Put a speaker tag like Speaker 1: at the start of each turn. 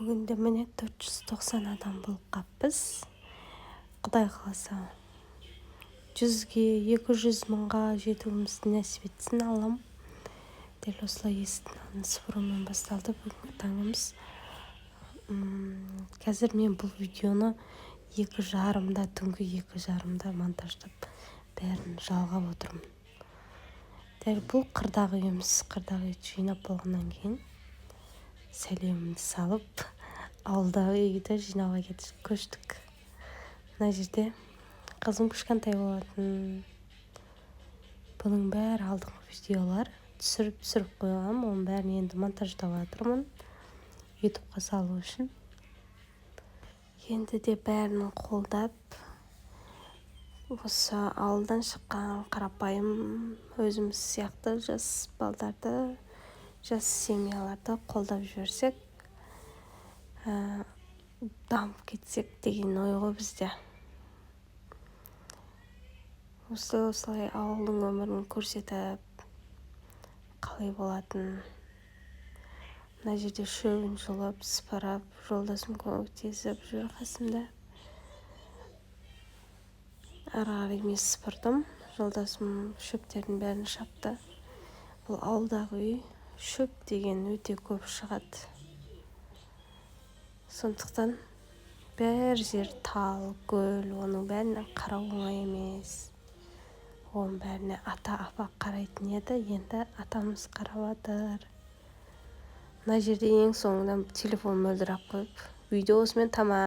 Speaker 1: Бүгінде, міне, 490 адам болып қаппыз. Құдай қаласа, 100-ге, 200 мыңға жетуімізді нәсіп етсін Аллам. Дәл осылай есіктің алдын сыпырумен басталды бүгінгі таңымыз. Қазір мен бұл видеоны 2:30-да, түнгі 2:30-да монтаждап, бәрін жалғап отырмын. Дәл бұл қырдағы үйіміз. Қырдағы үйді жинап болғаннан кейін, сәлемімді салып, ауылдағы үйді жинауға көштік. Мына жерде қызым кішкентай болатын. Бұның бәрі алдыңғы видеолар, түсіріп түсіріп қойғанмын. Оның бәрін енді монтаждап жатырмын Ютубқа салу үшін. Енді де бәрін қолдап, осы ауылдан шыққан қарапайым өзіміз сияқты жас балдарды, жас семьяларды қолдап жіберсек, дамып кетсек деген ой ғой бізде. Осылай, осылай ауылдың өмірін көрсетіп, қалай болатын. Мына жерде шөбін жұлып, сыпырып, жолдасым көмектесіп жүр қасымда. Ары қарай мен сыпырдым, жолдасым шөптердің бәрін шапты. Бұл ауылдағы үй, шөп деген өте көп шығады, сондықтан бәр жер тал, гүл. Оның бәріне қарау оңай емес. Оның бәріне ата, апа қарайтын еді, енді атамыз қарап жатыр. Мына жерде ең соңында телефон мөлдіреп қойып, видео осымен тамам.